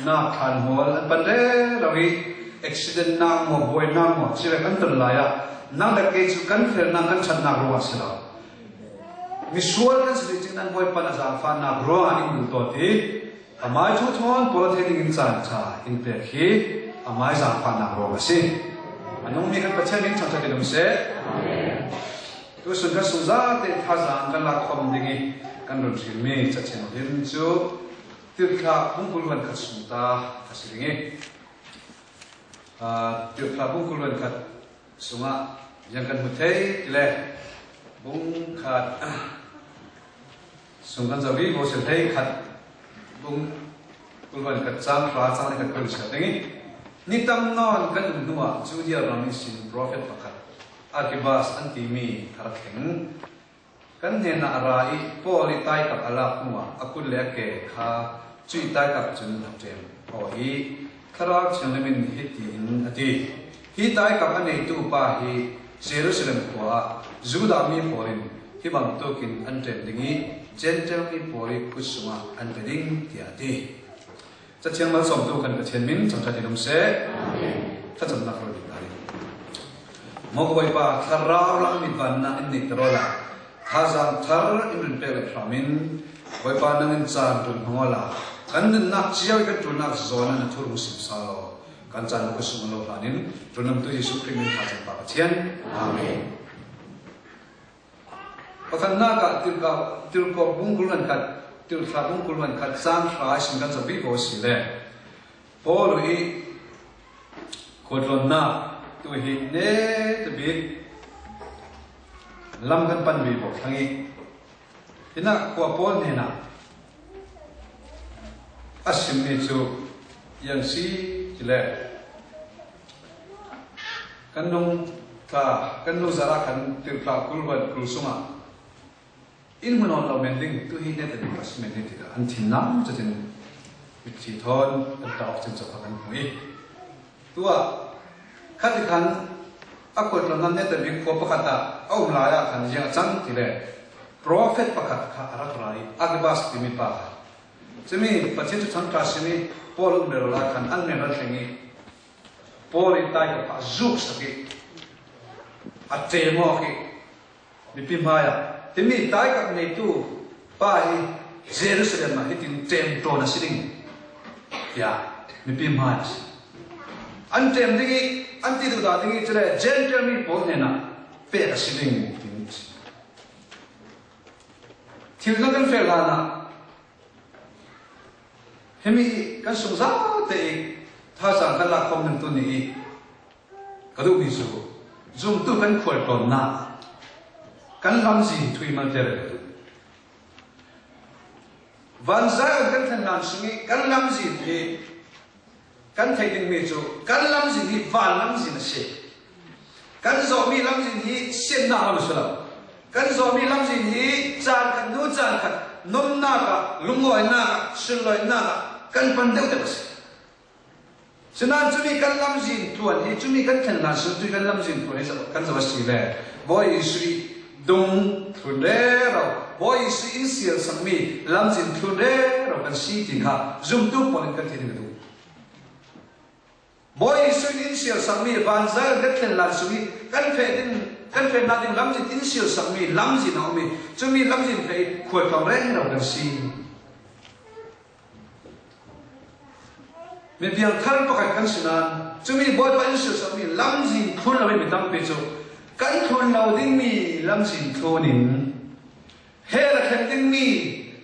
Nak thlan hmual an pan rero i accident nak maw buainak maw cirek an ton lai ah nang le kei cu kan felnak kan ṭhatnak ruangah si lo. Misual kan si ding cing nan Bawipa na zaangfahnak ruangah in duh dawt i amai thu thawn pawl thei ding in caan ṭha in pek hi amai zaangfahnak ruang a si. A nungmi kan Pathian min thangṭhat in um seh. Tusun kan sung zate thazaang kan lak khom ding i kan run hrilmi cacheng lim cu tirhthlah bungkul ruan khat sung ta a si ding i tirhthlah bungkul ruan khat sungah yang kan hmu thei ti le bung khat sung kan zoh i vosel hlei khat bung kulvan khat cang hra cang le khat kul sia ding i ni tam nawn kan um hnuah Judea ram in sin profet pakhat Agabus an timi a rak thleng. Kan hnenah a ra i Paul i taikap a lak hnuah a kut le a ke kha cuih taikap cun a ṭem awh i Thlarau Thianghlim in hiti in a ti: Hi taikap a neitu pa hi Jerusalem khua ah Judah mi pawl in hi bantukin an ṭem ding i Jentail mi pawl i kut sungah an pe ding, tiah a ti. Cathiang malsawmtu kan Pathian min thangṭhat in um seh. Thlacamnak ro ding lai. Maw ka Bawipa, thlarau lang mit vannak in neih tarola, thazaang thar in run pek le hram in, Bawipa nang in caan run hmangola, kan nunnak cio i kan ṭulnak zawn ah na thur sim salo, kan caan ka sung lo hlan in, ṭunamtu Jesuh Khrih min thlacam pa Pathian. Amen. Pakhatnak ah tirhkoh bungkul an khat, tirhthla bungkul an khat, caan hra sin kan zoh ko a si le Paul i khualtlawnnak tu hi ne bik lam kan pan ve ko thlang i hinah khua Paul hnenah a simmi cu yang si ti le Kan nung thla, kan nu zarh ah khan tirhthla kulvan kul sungah inn hmunawn lo men ding tu hi net an si men ding tikah an thin nam cutin mitthli thawn kan ṭah awk cin kan hmu i tuah khati khan a khualtlawn nan net bik khua pakhat ah a um lai ah khan ziang a cang ti le prophet pakhat kha a rak ra i Agabus timi pa kha cumi Pathian cu thangṭha simi Paul um rero lai khan an men ral thleng i Paul in tai ka a zuk sak i a ṭemawk i mipi hmaiah timi taikap ngeitu pa hi Jerusalem ah hitin ṭem ṭawn a si ding tiah mipi hmai a si. An ṭem ding i an ti duhdah ding i cule Gentile mi pawl hnenah pek a si ding tin a si. Thil na kan fel hlan ah Himi kan sung zate i thazaang kan lak khom ning tu nih i ka duhmi cu zumtu kan khualtlawnnak kan lamzin thui mal ter ka duh. Van Zion kan thlen hlan sung i kan lamzin hi kan theih dingmi cu kan lamzin hi van lamzin a si. Kan zawhmi lamzin hi siannak lam a si lo. Kan zawhmi lamzin hi caan khat hnu caan khat nomnak ah, lungawinak ah, sunlawinak ah kan pan deuhdeuh a si. Sinain cumi kan lamzin tluan hi cumi kan thlen hlan sun tu kan lamzin tluan hi kan zoh a si le Bawi Jesuh i dung thlun rero Bawi Jesuh in sial sakmi lamzin thlun rero kan si ti kha zumtu pawl in kan theih ding a duh. Bawi Jesuh in sial sakmi vanzal kan thlen lan sung i kan feh ding kan fehnak ding lamzin in sial sakmi lamzin a um i cumi lamzin feh i khualtlawng rengro kan si. Mi piangthar pakhat kan si nain cumi Bawipa in sial sakmi lamzin thlun loin mi tampi cu kan thlun lo dingmi lamzin thlun in hell a thlen dingmi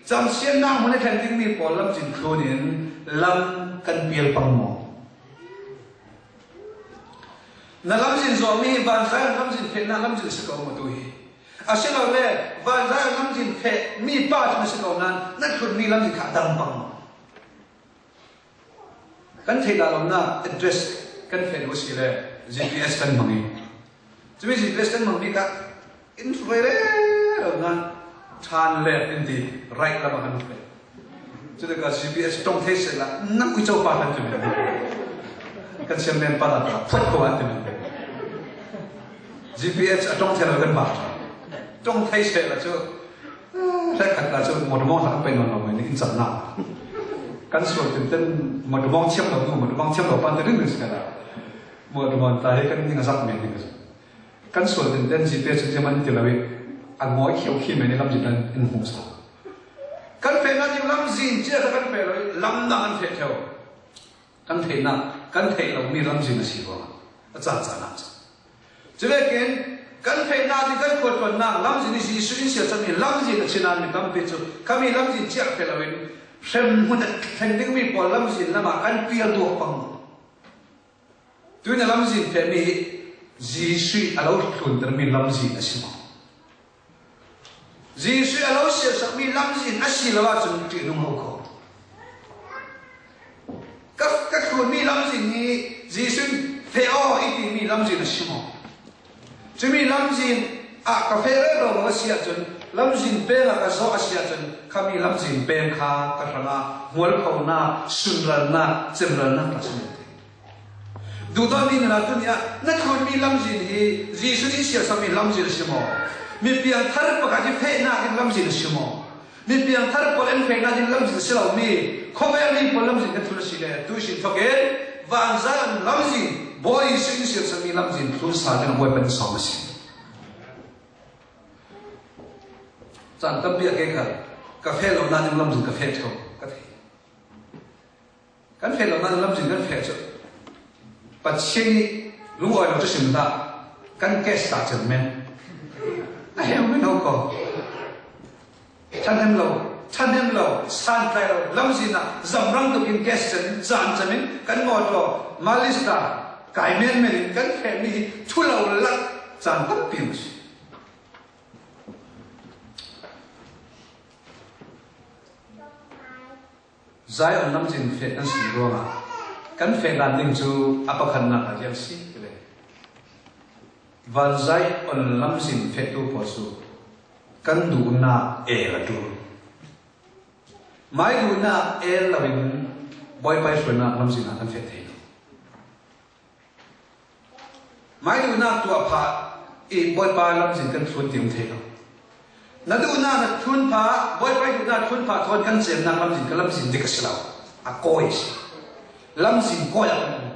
camsiannak hmun a thlen dingmi pawl lamcin thlun in lam kan pial pang maw? Na lamzin zawhmi vanzai lamzin fehnak lamzin si ko maw tu hi? Asilole vanzai lamzin feh mi pa cu na si ko nain na thlunmi lamzin kha a dang pang maw? Kan theih dah lonak address kan fen u si le GPS kan hmang i cumi GPS kan hmang bik ah in hruai rero na ṭhan left in ti right lam ah kan hruai. Cu tikah GPS tong thei seh la na uico pa kan ti men kan siam men pa na phuat ko an ti men GPS a tong thei lo kan ba tong thei seh la cu hlekhat la cu motor mong hla kan pe non lo in cam na. Kan sual tin ten mo dumong thiam lo nu mo dumong thiam lo pan te ring ring la mo dumon ta he kan ning azak men ding kan sual tin ten ji te chu jaman ti lawi an moi khiu khi men lam ji tan in hmu sa kan fe na ding lam zin chia ka kan fe lo lam dang an fe theo kan thei na kan thei lo mi lam zin a si ruang a caan caan ah Cuvekin kan theihnak hi kan khualtlawnnak lamzin i Jesuh in siasami lamzin a si nain mi tampi cu khami lamzin chiah fe loin hremhmun a thleng dingmi pawl lamzin lam ah kan pial duak pang. Tuni lamzin fehmi hi Jesuh a lo thluntermi lamzin a si maw? Jesuh a lo siasakmi lamzin a si lo ahcun ṭihnung ho ko. Ka, ka thlunmi lamzin hi Jesuh fe aw i timi lamzin a si maw? Cumi lamzin ah ka fe rero lo a si ahcun lamzin peng ah ka zawh a si ahcun khami lamzin peng kha ka hrangah hmualphonak, sunralnak, cemralnak ka si. Duhdawtmi na tuni ah na thlunmi lamzin hi Jesuh nih siasami lamzin a si maw? Mi piangthar pakhat hi fehnak in lamzin a si maw? Mi piangthar pawl an fehnak in lamzin a si lomi khuavel mi pawl lamzin kan thlun a si le tu sin thawk in vanzang lamzin Bawi Jesuh in siasami lamzin thlun sal ding Bawipa nih sawm a si. Caan tampi a ke kha ka fe lo nain lamzin ka fe theo ka thei. Kan feh lo nain lamzin kan feh cu Pathian nih lungawi lo cu sim dah kan kes ta cem men. A heu men ho ko. Ṭhahnem lo, ṭhahnem lo, santlai lo, lamzin ah zamrang tuk in kes cem, caan cem in kan mawṭaw malista kai men men in kan fehmi hi thulo lak caan tampi a si. Zion lamzin feh kan si ruangah kan feh dan ding cu a pakhatnak ah ziang si ti le van Zion lamzin fehtu pawl cu kan duhnak el a ṭul. Mai duhnak el loin Bawipa hruainak lamzin ah kan feh thei lo. Mai duhnak tuah phah i Bawipa lamzin kan thlun ti um thei lo. Na duhnak na thlun phah, Bawipa duhnak thlun phah thawn kan cemnak lamzin ka lamzin dik a si lo. A kawi a si. Lamzin kawi a kan um.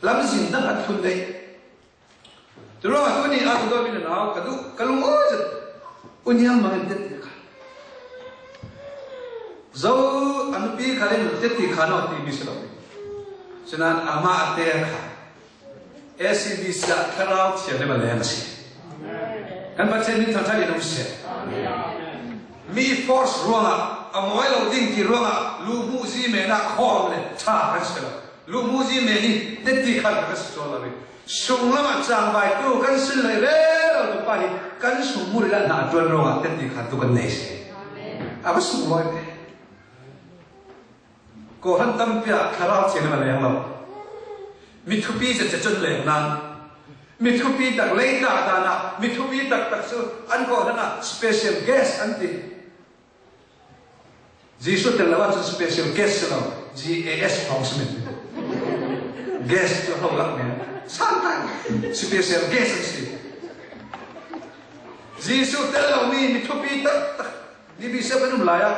Lamzin dang a thlun dei. Tu ruangah tu ni a tu mi na nau ka duh ka lung oi zet uniang mang in tet ti kha. Zo anupi khalin tet ti kha no ti mi si lo. Cunain amah te kha ACBC ah thlarau thianghlim a leng a si. Kan Pathian min thangṭhat in um seh. Mi force ruangah a mawi lo ding ti ruangah luhmuhzi men ah khawm le ṭha kan si lo. Luhmuhzi men i tetti khan kan si cawn lo i sung lam ah cangvai tu kan sin lei rero tu pa hi kan sung mur ila hna ṭuan ruangah tetti khan tu kan nei si. A va sunglawi ve. Kawhhran tampi ah thlarau thianghlim a leng lo. Mithupi cece cun leng nain mithupi tak leitla dan ah mithupi taktak cu an kawhhran ah special guest an ti. Jesuh tel lo ahcun special guest si lo GAS thawng si men. Guest cu ho lak men. Santai special guest an si. Jesuh tel lomi mithupi taktak DBC kan um lai ah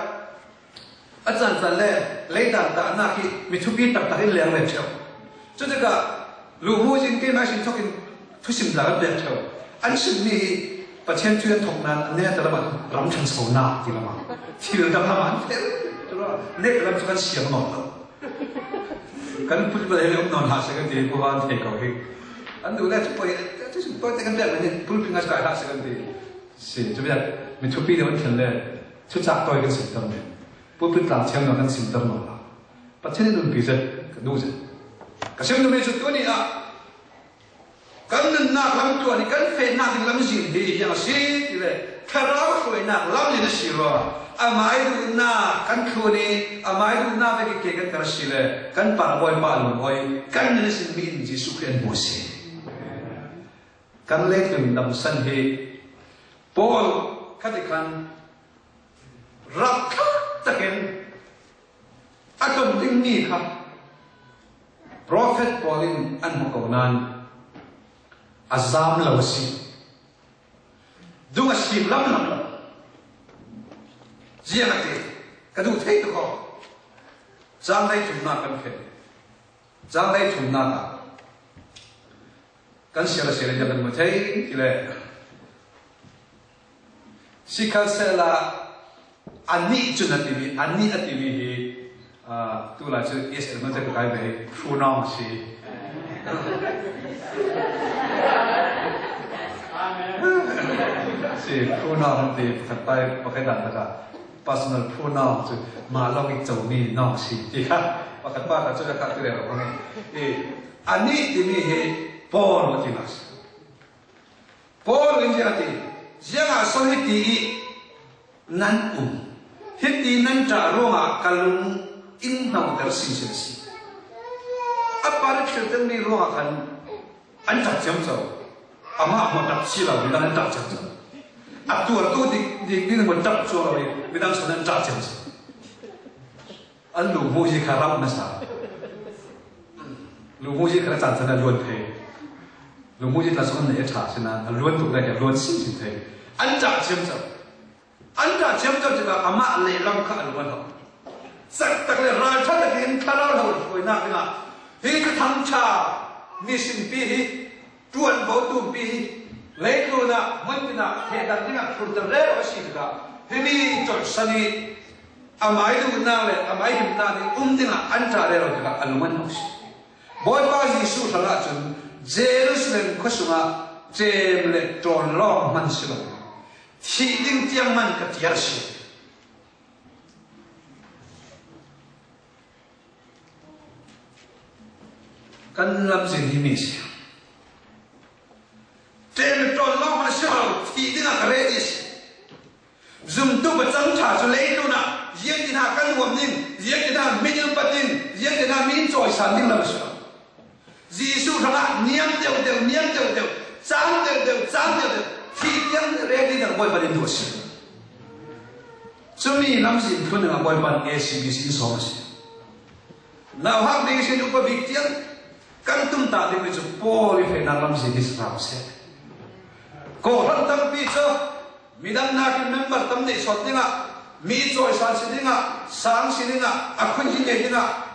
A caan le leidang tahnak hi mithupi taktak in leng ve ṭheo. Cu tikah luhmu in keimah sin thawk in thusim hna kan pek ṭheo. An chimmi hi Pathian thu an thawk nain an ne lam ah ram ṭhanchonak ti lam ah thil dang lam ah an fel. Nek lam cu kan siang nawn lo. Kan put bal he um nawn hlah seh kan ti pu an thei ko hi. An duh le cu poi cu poi te kan pek men pulpit ngas kai hlah seh kan ti. Si cu biak mithupi deuh an thlen le Cucak tawi kan simter men. Pulpit tlang thiam lo kan simter nawn lo. Pathian in umpi zet ka duh zet. Ka sim duhmi cu tuni ah kan nunnak lam tuan i kan fehnak in lamzin hi hiang a si ti le thlarau hruainak lam in a si rua amai duhnak kan thlun i amai duhnak ve ke kan kar si le kan par bawipa lung oi kan nun sin mi in Jesuh Khrih an hmu si kan leitlung dam san hi Paul khati khan rapthlak takin a ton dingmi kha profet pawl in an hmu ko nain a zaam lo a si. Dung a sim lam lam lo. Ziang a ti, ka duh thei tuk ko. Caang 13nak kan khen. Caang 13nak ah kan sial a sial in kan mu thei ti le sikhalsehla anih cun a timi anih a timi hi tu lai cu ESL man ka kai ve pronoun si. Si pronoun ti pakhat pai pakhat dan taka personal pronoun cu mah lawng i comi nong si ti kha pakhat pa kha cu kha tu le ro i anih timi hi Paul a ti mas. Paul in a ti, ziangah so hiti i nan um, hiti nan ṭah ruangah ka lung in hnoter sinsin a si. A par thil tengmi ruangah khan an ṭap ciamco. Amah maw ṭap si lo, midang an ṭap ciamco. A tuartu dik dik ding maw ṭap cuang lo i midang son an ṭah ciamco. An lu hmu hi kha rauh nasa. Lu hmu hi kha caan caan a luan thei. Lu hmu hi tla sung an nei a ṭha sinain a luan tuk lai a luan sinsin thei. An ṭah ciamco. An ṭah ciamco tikah amah lehlam kha an luan hau. Cak tak le ralṭha takin thlarau lo hruainak dingah hi cathang ṭha misinpi hi ṭuanvo tumpi hi leitlun ah hmuntin ah thehdan dingah phurter reu a si tikah himi colhsan i amai duhnak le amai himnak nih um dingah an ṭah rero tikah a lung an hmuh si. Bawipa Jesuh hrangah cun Jerusalem khua sungah cem le ṭawn lawng hman si lo thih ding tiang man ka tial si. Kan lamzin hi mi si. Ṭem ṭawn lawng hmanh si lo, thih dingah ka ready si. Zumtu pacang ṭha cu leilun ah ziang ti hna kan huam ning, ziang ti hna min in upat ning, ziang ti hna min cawisan ding lam a si lo. Jesuh hrangah niam deuh deuh, niam deuh deuh, cang deuh deuh, cang deuh deuh, thih tiang ready dang Bawipa nih duh a si. Cumi lamzin phun ah Bawipa nih ACBC in sawm a si. Nauhak ding sin upa bik tiang kan tum ta dingmi cu Paul i fehnak lamzin hi si hram seh. Kawhhran tampi cu midang nakin member tam deuh sawt dingah, mi cawisan si dingah, sang si dingah, a khun hi ngei dingah.